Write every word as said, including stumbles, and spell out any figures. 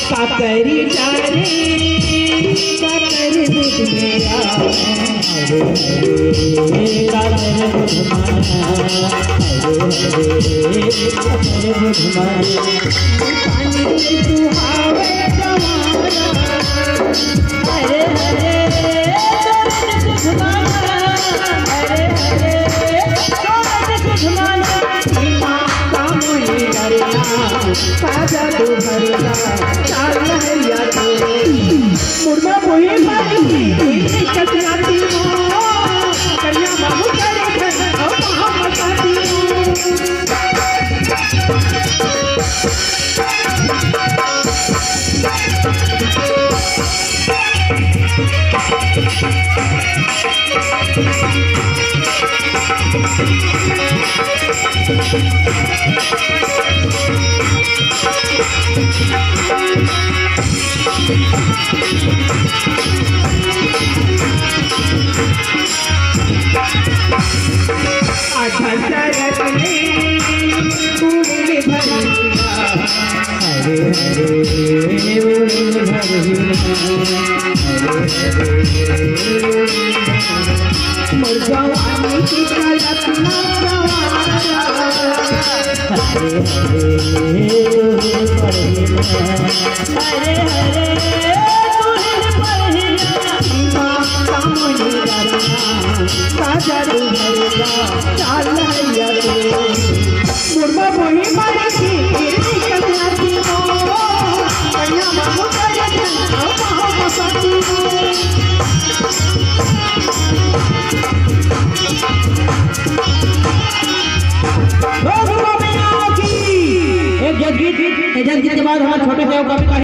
काकरी चारे, काकरी दूध मेरा, अरे, अरे, काकरी दूध माया, अरे, अरे, काकरी दूध माया। पानी में सुहावे जवाना, अरे, अरे, काकरी दूध माया, अरे, अरे, काकरी दूध माया। माता मोरी डरना, काजा तू भरना, चाल हैया तू। मुड़मा बोही मारी, कोई नहीं कतराती हो। कन्या बाबू करे घर, अब हम बताती हो। अठसरत में फूल भरिया, हरे हरे फूल भरिया, हरे हरे फूल भरिया। मोर जवानी की कल्पना सवारा, हरे हरे फूल भरिया। हरे हरे फूल भरिया। माता मोरी डरना, काजा तू भरना, चाल हैया तू। मुड़मा बोही मारी थी, गिरनी कन्या थी हो। कन्या बाबू करे थे, अब हम साथी हो। हो दुर्गा मैया की। एक जगजीत, एक जगजीत के बाद हमारे छोटे से